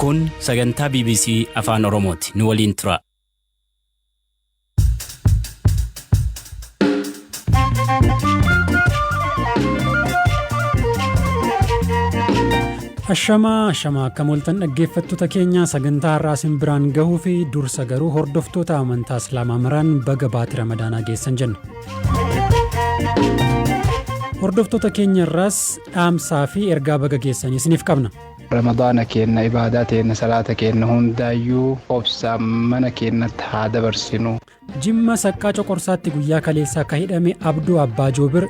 Kun sagantaa BBC Afaan Oromooti. Nu waliin tura. Ashamaa ashamaa akkam ooltan dhaggeeffattoota keenya sagantaa har'aa isin biraan gahuu fi dursa garuu hordoftoota amantaa Islaamaa maraan baga baatii Ramadaanaa geessan jenna. Hordoftoota keenya irraas dhaamsaa fi ergaa baga geessanii isiniif qabna. Ramadaana keenna, ibaadaa teenna, salaata keenna hundaayyuu obsaan mana keennatti haa dabarsinu. Jimma Saqqaa Coqorsaatti guyyaa kaleessaa ka hidhame Abduu Abbaa Joobir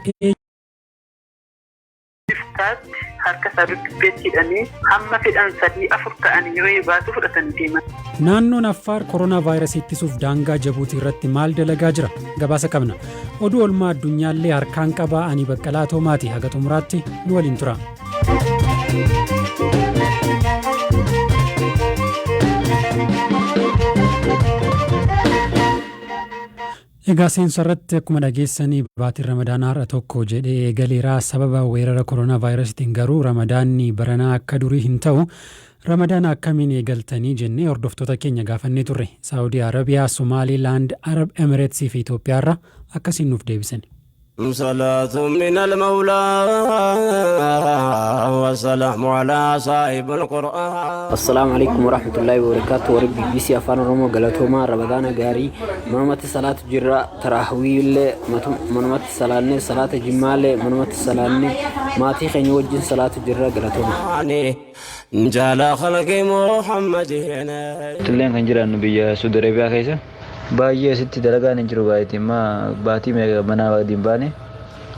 Shiftaatti harka isaa dudubbeetti hidhanii hamma fedhan sadii afur ta'anii reebaatu fudhatanii deeman. Naannoon Affaar koronaa vaayirasii ittisuuf daangaa Jabuutii irratti maal dalagaa jira? Gabaasa qabna. Oduu olmaa addunyaallee harkaan qabaa ani Baqqalaa Toomaati haga xumuraatti nu waliin tura. Egaa seensa irratti akkuma dhageessanii baatiin Ramadaanaa har'a tokko jedhee eegaleera. Sababa weerara koronaa vaayirasiitiin garuu Ramadaanni baranaa akka durii hin ta'u. Ramadaana akkamiin eegaltanii jennee hordoftoota keenya gaafannee turre. Saawudii Arabiyaa, Somaaliilaand, Arab Emireetsii fi Itoophiyaarra akkasiin nuuf deebisan. صلاة من المولى والسلام على صاحب القرآن Assalaamu alaikum warahmatullahi wabarakatuh. Warri BBC Afaan Oromoo galatoomaa Ramadaana gaarii manumatti salaatu jirra taraawiillee manumatti salaanne salaata jimmaallee manumatti salaanne maatii keenya wajjin salaatu jirra galatoomaa. جعل خلق محمد Tulleen kan jiraannu biyya Suudi Arabiyaa keessa baay'ee asitti dalagaan hin jiru baay'eetti amma baatii meeqa manaa gadi hin baane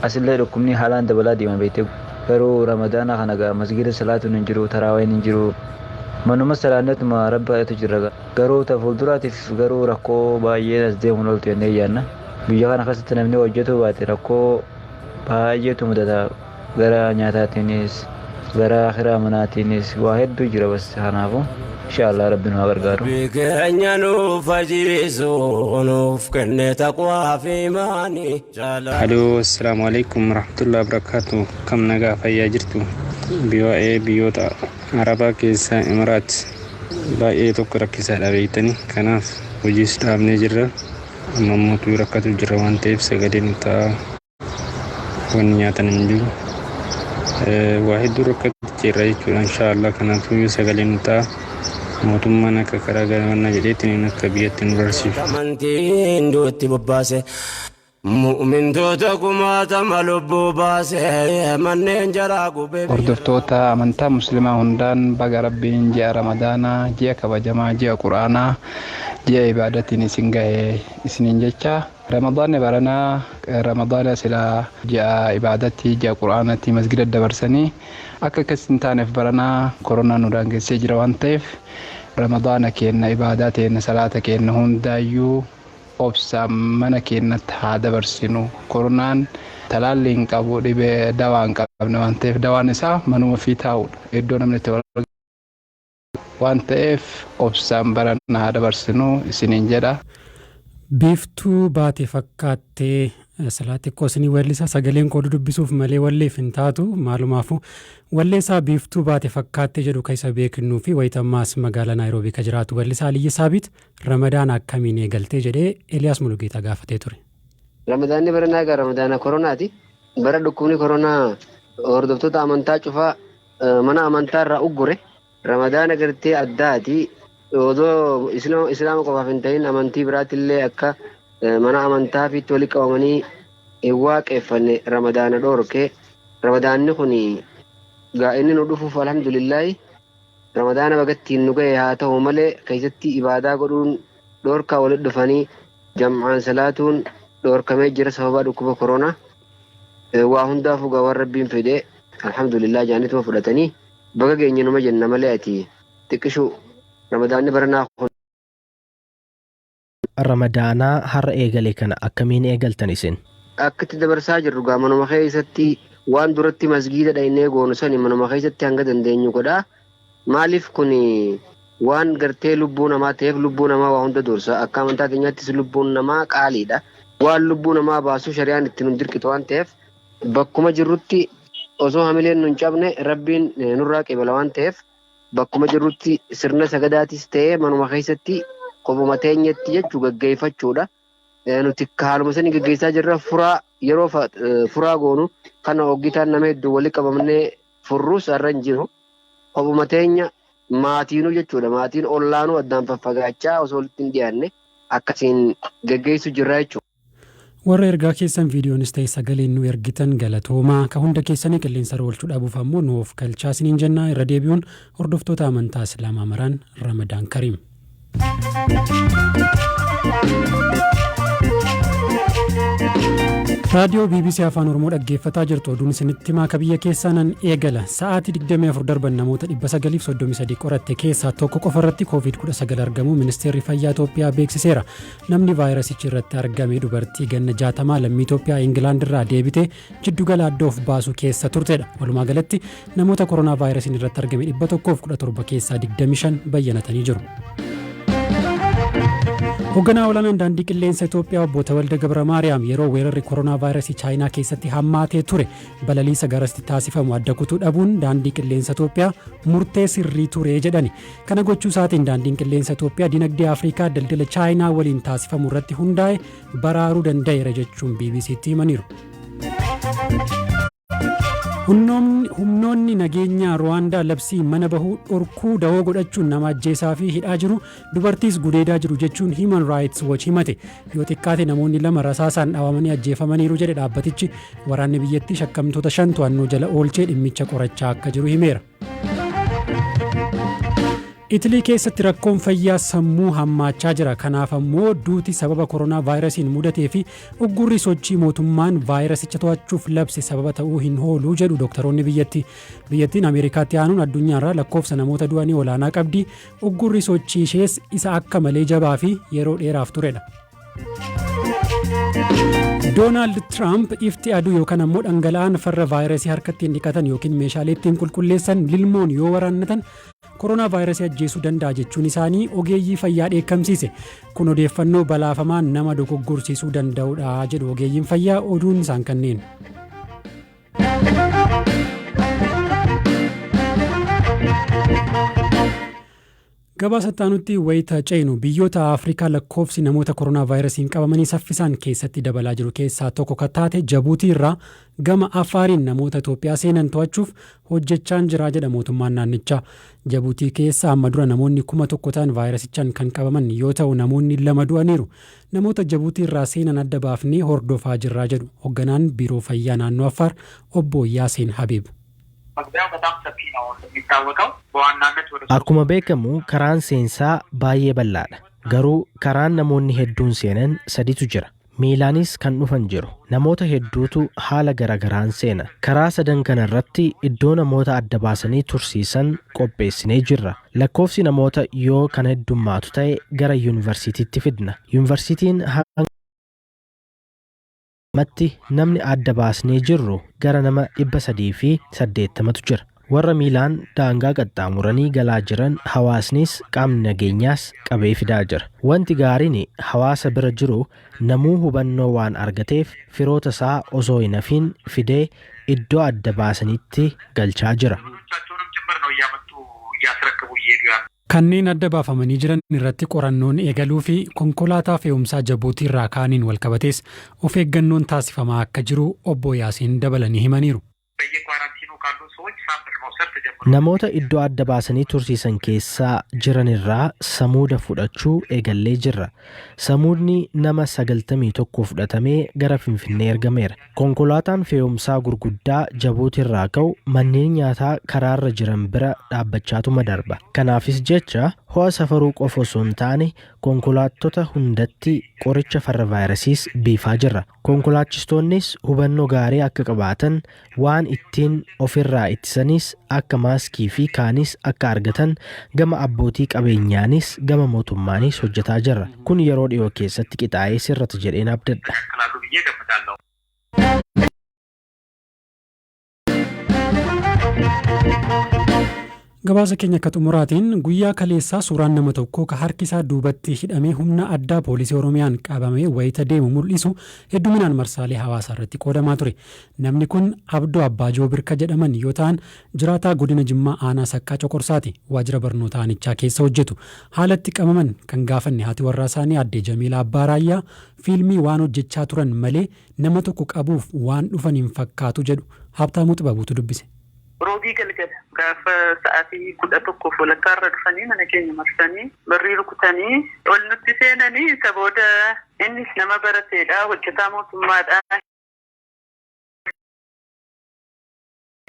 asillee dhukkubni haalaan dabalaa deema beekte garuu ramadaana kana gaa masgiida salaatuun hin jiru taraawiin hin jiru manuma salaannetuma rabbi kadhatu jirra garuu ta fuulduraatiif garuu rakkoo baay'ee as deemuun ooltu jennee yaadna biyya kana keessatti namni hojjetuu baate rakkoo baay'eetu mudata gara nyaataatiinis gara kiraa manaatiinis waa hedduu jira bas kanaafuu insha Allah rabbi nu haa gargaaru. Rabbi keenya nuuf fajiisu nuuf kenne taqwaa fi imaanii jaalala. Aloo assalaamu alaikum warahmatullahi wabarakatuh kam nagaa fayyaa jirtu BYA biyyoota arabaa keessaa Imiraat baay'ee tokko rakkisaadha beektanii kanaaf hojiis dhaabnee jirra amma immoo rakkatu jira waan ta'eef sagalee nu ta'a wanni nyaatan hin jiru waa hedduu rakkatu jirra jechuudha inshaallah kanaafuu sagalee nu ta'a mootummaan akka karaa garamannaa jedheetiin akka biyyatti nu barsiisu. Amantiin duutti bobbaase mu'mintoota kumaatama lubbuu baase manneen jaraa gubee. Hordoftoota amantaa musliimaa hundaan baga rabbiin ji'a ramadaanaa ji'a kabajamaa ji'a quraanaa ji'a ibaadatiin isin gahe isiniin jecha ramadaanni baranaa ramadaana silaa ji'a ibaadatti ji'a quraanatti masgida dabarsanii akka akkas hin taaneef baranaa koronaa nu daangessee jira waan ta'eef ramadaana keenna ibaadaa teenna salaata keenna hundaayyuu obsaan mana keenyatti haa dabarsinu koronaan talaalli hin qabu dhibee dawaa hin qabne waan ta'eef dawaan isaa manuma fi taa'udha iddoo namni itti wal waan ta'eef obsaan barana haa dabarsinu isiniin jedha. Biiftuu baate fakkaattee silaa xiqqoo isinii weellisaa sagaleen koo dubbisuuf malee walleef hin taatu maalumaafuu walleessaa biiftuu baate fakkaattee jedhu kan isa beeknuu fi wayitammaas magaalaa Naayiroobii kan jiraatu weellisaa Aliyyi Saabiit Ramadaana akkamiin eegaltee jedhee Eeliyaas Mulugeetaa gaafatee ture. Ramadaanni baranaa egaa ramadaana koronaati. Bara dhukkubni koronaa hordoftoota amantaa cufaa mana amantaa irraa uggure ramadaana gartee addaati. Odoo islaama qofaaf hin ta'in amantii biraatillee akka mana amantaa fiitti walitti qabamanii hin waaqeffanne ramadaana dhoorke. Ramadaanni kun gaa inni nu dhufuuf alhamdulillaahi ramadaana bagattiin nu gahe haa ta'u malee keessatti ibaadaa godhuun dhoorkaa walitti dhufanii jam'aan salaatuun dhoorkamee jira sababa dhukkuba koronaa. Waa hundaafuu gaa waan rabbiin fedhe alhamdulillah jaanituma fudhatanii baga geenye numa jenna malee ati xiqqishu ramadaanni baranaa kun. Ramadaanaa har'a eegale kana akkamiin eegaltan isin? Akka itti dabarsaa jirru gaa manuma keessatti waan duratti masgiida dhaynee goonu sani manuma keessatti hanga dandeenyu godhaa. Maaliif kun waan gartee lubbuu namaa ta'eef lubbuu namaa waa hunda dursa. Akka amantaa keenyaattis lubbuun namaa qaaliidha. Waan lubbuu namaa baasu shari'aan itti nun dirqitu waan ta'eef bakkuma jirrutti osoo hamileen nun cabne rabbiin nurraa qibala waan ta'eef Bakkuma jirrutti sirna sagadaatis ta'ee manuma keessatti kophuma teenyetti jechuu gaggeeffachuudha. Nuti haaluma sanii gaggeessaa jirra. Furaa yeroo furaa goonu kana hoggitaan nama hedduu walitti qabamnee furruus har'a hin jiru. Kophuma teenya maatiinuu jechuudha. Maatiin ollaanuu addaan faffagaachaa osoo walitti hin dhiyaanne akkasiin gaggeessu jirra jechuudha. Warra ergaa keessan viidiyoonis ta'e sagaleen nu ergitan galatoomaa. Ka hunda keessanii qilleensa oolchuu dhabuuf ammoo nu of galchaa isiniin jenna. Irra deebi'uun hordoftoota amantaa Islaamaa maraan Ramadaan Kariim. Raadiyoo BBC Afaan Oromoo dhaggeeffataa jirtu. Oduun isinitti himaa ka biyya keessaa nan eegala. Sa'aatii 24 darban namoota 933 qoratte keessaa tokko qofa irratti Covid-19 argamuu Ministeerri Fayyaa Itoophiyaa beeksiseera. Namni vaayirasichi irratti argame dubartii ganna 60 lammii Itoophiyaa Ingilaand irraa deebitee jiddugala adda of baasuu keessa turtedha. Walumaa galatti namoota koronaa vaayirasiin irratti argame 117 keessaa 25 bayyanatanii jiru. Hoogganaa olaanaan daandii qilleensa Itoophiyaa obbo Tawalda Gabra Maariyaam yeroo weerarri koronaa vaayirasii Chaayinaa keessatti hammaatee ture balaliisa garasitti taasifamu adda kutuu dhabuun daandii qilleensa Itoophiyaa murtee sirrii ture jedhani. Kana gochuu isaatiin daandiin qilleensa Itoophiyaa dinagdee Afrikaa daldala Chaayinaa waliin taasifamu irratti hundaa'e baraaruu danda'eera jechuun BBCtti himaniiru. Humnoonni nageenyaa Ruwaandaa labsii mana bahuu dhorkuu dawoo godhachuun nama ajjeesaa fi hidhaa jiru, dubartiis gudeedaa jiru jechuun Human Rights Watch himate. Yoo xiqqaate namoonni lama rasaasaan dhawamanii ajjeefamaniiru jedhe dhaabbatichi. Waraanni biyyattii shakkamtoota 5 to'annoo jala oolchee dhimmicha qorachaa akka jiru himeera. Itilii keessatti rakkoon fayyaa sammuu hammaachaa jira. Kanaaf ammoo duuti sababa koronaa vaayirasiin mudatee fi uggurri sochii mootummaan vaayirasicha to'achuuf labse sababa ta'uu hin oolu jedhu dooktaroonni biyyattii. Biyyattiin Ameerikaatti aanuun addunyaarraa lakkoofsa namoota du'anii olaanaa qabdi. Uggurri sochii ishees isa akka malee jabaa fi yeroo dheeraaf turedha. Doonaald Tiraamp ifti aduu yookaan ammoo dhangala'aan farra vaayirasii harka ittiin dhiqatan yookiin meeshaalee ittiin qulqulleessan lilmoon yoo waraannatan koronaa vaayirasii ajjeesuu danda'a jechuun isaanii ogeeyyii fayyaa dheekkamsiise. Kun odeeffannoo balaafamaa nama dogoggorsiisuu danda'udha jedhu ogeeyyiin fayyaa. Oduun isaan kanneen. Gabaasa itti wayita ceenu, biyyoota Afrikaa lakkoofsi namoota koronaa vaayirasiin qabamanii saffisaan keessatti dabalaa jiru keessaa tokko kan taate Jabuutii irraa gama Afaariin namoota Itoophiyaa seenan to'achuuf hojjechaan jira jedha mootummaan naannichaa. Jabuutii keessa amma dura namoonni 1000 ta'an vaayirasichaan kan qabaman yoo ta'u, namoonni 2 du'aniiru. Namoota Jabuutii irraa seenan adda baafnee hordofaa jirraa jedhu hoogganaan biiroo fayyaa naannoo Affaar obbo Yaaseen Habiib. መግቢያው በጣም ሰፊ ነው እንደሚታወቀው በዋናነት ወደ Akkuma beekamu karaan seensaa baay'ee bal'aadha. Garuu karaan namoonni hedduun seenan saditu jira. Miilaanis kan dhufan jiru. Namoota hedduutu haala garagaraan seena. Karaa sadan kana irratti iddoo namoota adda baasanii tursiisan qopheessinee jirra. Lakkoofsi namoota yoo kan heddummaatu ta'e gara yuunivarsiitiitti fidna. Yuunivarsiitiin ammatti namni adda baasnee jirru gara nama 380tu jira. Warra miilaan daangaa qaxxaamuranii galaa jiran hawaasnis qaamni nageenyaas qabee fidaa jira. Wanti gaariin hawaasa bira jiru namuu hubannoo waan argateef firoota isaa osoo hin hafiin fidee iddoo adda baasanitti galchaa jira. ቻቸውንም ጭምር ነው እያመጡ እያስረከቡ እየሄዱ ያሉ። Kanneen adda baafamanii jiran irratti qorannoon eegaluu fi konkolaataa fe'umsaa Jabuutii irraa kaaniin walqabatees of eeggannoon taasifamaa akka jiru obbo Yaasiin dabalanii himaniiru. በየኳራንቲኑ ካሉ ሰዎች ሳምፕል መውሰድ ተጀምሯል። Namoota iddoo adda baasanii tursiisan keessaa jiran irraa samuuda fudhachuu eegallee jirra. Samuudni nama 91 fudhatamee gara Finfinnee ergameera. Konkolaataan fe'umsaa gurguddaa Jabuutii irraa ka'u manneen nyaataa karaarra jiran bira dhaabbachaatuma darba. Kanaafis jecha ho'a safaruu qofa osoo hin taane konkolaattota hundatti qoricha farra vaayirasiis biifaa jirra. Konkolaachistoonnis hubannoo gaarii akka qabaatan, waan ittiin ofirraa ittisanis akka maaskii fi kaanis akka argatan gama abbootii qabeenyaanis gama mootummaanis hojjetaa jirra. Kun yeroo dhiyoo keessatti qixaa'ee sirrata jedheen abdadha. ይስተካከላሉ ብዬ ገምታለሁ። Gabaasa keenya akka xumuraatiin, guyyaa kaleessaa suuraan nama tokkoo ka harki isaa duubatti hidhamee humna addaa poolisii Oromiyaan qabamee wayita deemu mul'isu hedduminaan marsaalee hawaasaa irratti qoodamaa ture. Namni kun Abdoo Abbaa Joobirka jedhaman yoo ta'an, jiraataa godina Jimmaa aanaa Saqqaa Coqorsaati. Waajjira barnoota aanichaa keessa hojjetu. Haalatti qabaman kan gaafanne haati warraa isaanii aadde Jamiilaa Abbaa Raayyaa, fiilmii waan hojjechaa turan malee nama tokko qabuuf waan dhufan hin fakkaatu jedhu. Habtaamuu Xibabuutu dubbise. Roobii galgala gaafa sa'aatii 11:30 irra dhufanii mana keenya marsanii, barrii rukutanii ol nutti seenanii. Isa booda innis nama barateedha, hojjetaa mootummaadha.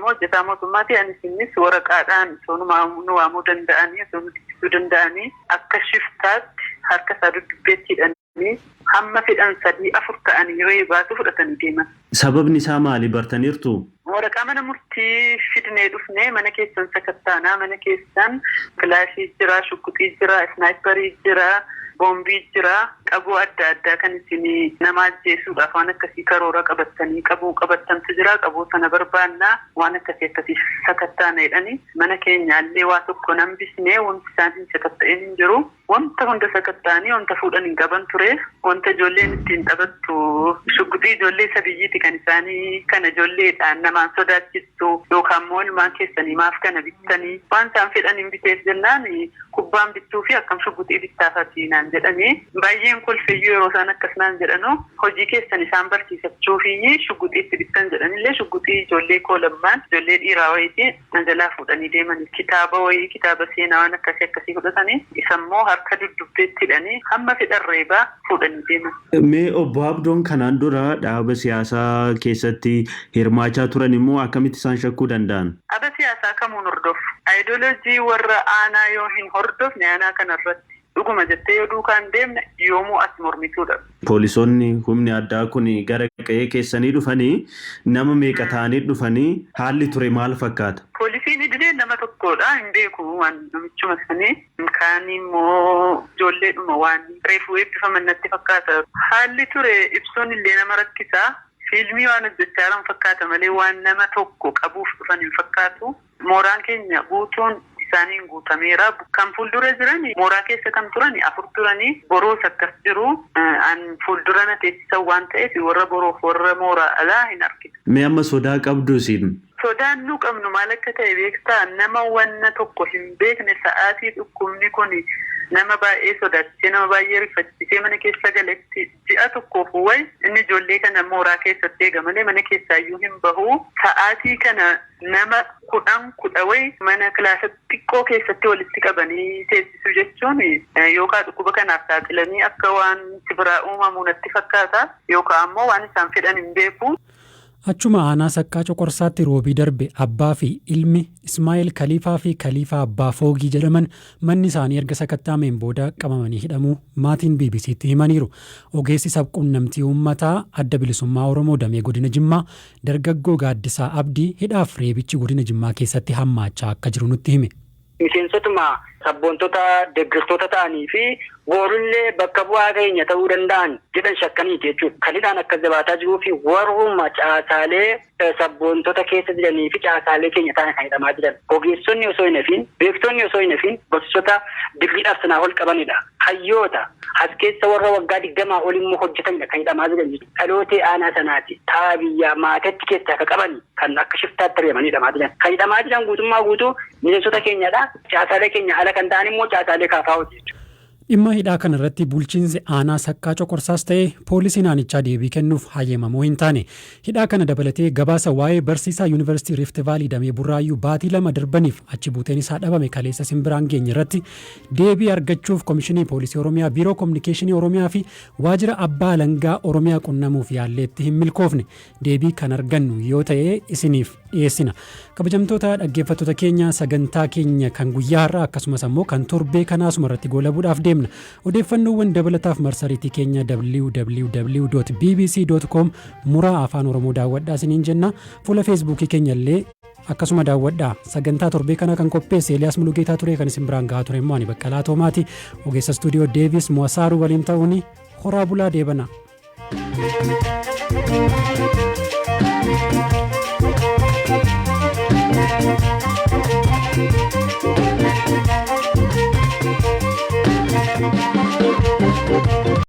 Hojjetaa mootummaati, anis innis waraqaadhaan osoo nu waamuu danda'anii, osoo nu dubbisuu danda'anii, akka shiftaatti harka isaa dudubbeetti hidhanii hamma fedhan sadii afur ta'anii reebaatu fudhatanii deeman. Sababni isaa maali, bartaniirtu? Waraqaa mana murtii fidnee dhufnee, mana keessan sakattaanaa, mana keessan kilaashii jira, shuquxii jira, sniperii jira, boombii jira, qaboo adda addaa kan isin nama ajjeesuudhaaf waan akkasii karoora qabattanii qabuu qabattantu jira, qaboo sana barbaannaa, waan akkasii akkasii sakattaana jedhanii. Mana keenyaallee waa tokko hambisnee, wanti isaan hin sakatta'in hin jiru. Wanta hunda sakatta'anii wanta fuudhan hin qaban ture. Wanta ijoolleen ittiin taphattu, shuquxii ijoollee isa biyyiiti kan isaanii kana ijoolleedhaan namaan sodaachistu yookaan immoo ilmaan keessanii maaf kana bittanii? Waan isaan fedhan hin biteef jennaan, kubbaan bittuu fi akkam shuquxii bittaafati naan jedhanii. Baay'een kolfeeyyuu yeroo isaan akkas naan jedhanu. Hojii keessan isaan barsiisachuu fi shuquxii itti bittan jedhanillee, shuquxii ijoollee koo lammaan, ijoollee dhiiraa wayiiti, na jalaa fuudhanii deeman. Kitaaba wayii, kitaaba seenaa, waan akkasii akkasii fudhatanii, isammoo harka dudubbeetti hidhanii hamma fedhan reebaa fuudhanii deeman. Mee obbo Abdoon kanaan dura dhaaba siyaasaa keessatti hirmaachaa turan immoo akkamitti isaan shakkuu danda'an? Dhaaba siyaasaa kamuun hordofu. Ayidooloojii warra aanaa yoo hin hordofne, aanaa kanarratti dhuguma jettee yoo duukaan deemne, yoomuu as mormituudha. Poolisoonni humni addaa kun gara qe'ee keessanii dhufanii, nama meeqa ta'anii dhufanii, haalli ture maal fakkaata? Poolisiin idilee nama tokkodha, hin beeku waan namichuma sanii. Kaan immoo ijoolleedhuma waan reefuu eebbifaman natti fakkaata. Haalli ture ibsuun illee nama rakkisaa. Fiilmii waan hojjechaa jiran fakkaata malee waan nama tokko qabuuf dhufan hin fakkaatu. Mooraan keenya guutuun isaaniin guutameera. Kan fuuldura jiran, mooraa keessa kan turan afur turanii, boroos akkas jiru. An fuuldura na teessisan waan ta'eef warra boroof warra mooraa alaa hin argine. Mee amma sodaa qabdu isin? Sodaan nu qabnu maal akka ta'e beektaa? Nama wanna tokko hin beekne, sa'aatii dhukkubni kun nama baay'ee sodaachisee, nama baay'ee rifachiisee mana keessa galetti, ji'a tokkoof wayi inni ijoollee kana mooraa keessatti eega malee mana keessaayyuu hin bahu. Sa'aatii kana nama 10, 10 wayi mana kilaasa xiqqoo keessatti walitti qabanii teessisuu jechuun yookaan dhukkuba kanaaf saaxilanii akka waan biraa uumamu natti fakkaata, yookaan ammoo waan isaan fedhan hin beeku. Achuma aanaa Saqqaa Coqorsaatti roobii darbe abbaa fi ilmi Ismaa'eel Kaliifaa fi Kaliifaa Abbaa Foogii jedhaman manni isaanii erga sakatta'ameen booda qabamanii hidhamuu maatiin BBCtti himaniiru. Ogeessi sabquunnamtii uummataa Adda Bilisummaa Oromoo damee godina Jimmaa, dargaggoo Gaaddisaa Abdii, hidhaaf reebichi godina Jimmaa keessatti hammaachaa akka jiru nutti hime. Miseensotuma sabboontota deeggartoota ta'anii fi boorullee bakka bu'aa keenya ta'uu danda'an jedhan shakkaniiti jechuudha. Kan hidhaan akka jabaataa jiruu fi warruma caasaalee sabboontota keessa jiranii fi caasaalee keenya ta'an kan hidhamaa jiran. Ogeessonni osoo hin hafin, beektonni osoo hin hafin, barsiisota digriidhaaf sanaa ol qabanidha. Hayyoota as keessa warra waggaa 20 ol immoo hojjetanidha kan hidhamaa jiran jechuudha. Dhalootee aanaa sanaati. Taa biyyaa maatetti keessaa akka qaban kan akka shiftaatti ari'amanii hidhamaa jiran. Kan hidhamaa jiran guutummaa guutuu miseensota keenyadha. Caasaalee keenya ala kan ta'an immoo caasaalee kaafaa'uuti jechuudha. Dhimma hidhaa kana irratti bulchiinsi aanaa Saqqaa Coqorsaas ta'e poolisii naannichaa deebii kennuuf hayyamamoo hin taane. Hidhaa kana dabalatee gabaasa waa'ee barsiisaa Yuunivarsiitii Rift Vaalii damee Burraayyuu baatii 2 darbaniif achi buuteen isaa dhabame kaleessa simbiraan geenye irratti deebii argachuuf Komishinii Poolisii Oromiyaa, Biiroo Kominikeeshinii Oromiyaa fi Waajjira Abbaa Alangaa Oromiyaa qunnamuuf yaalleetti hin milkoofne. Deebii kan argannu yoo ta'e isiniif dhiyeessina. Kabajamtoota dhaggeeffattoota keenya, sagantaa keenya kan guyyaa har'aa akkasumas ammoo kan torbee kanaasuma irratti goolabuudhaaf deemna. Odeeffannoowwan dabalataaf marsariitii keenya www.bbc.com muraa afaan Oromoo daawwadhaa isiniin jenna. Fuula Feesbuukii keenya illee akkasuma daawwadhaa. Sagantaa torbee kana kan qopheesse Eeliyaas Mulugeetaa ture, kan isin biraan gahaa ture immoo ani Baqqalaa Toomaati. Ogeessa istuudiyoo Deevis Mo'asaaruu waliin ta'uun horaa bulaa deebana. Thank you.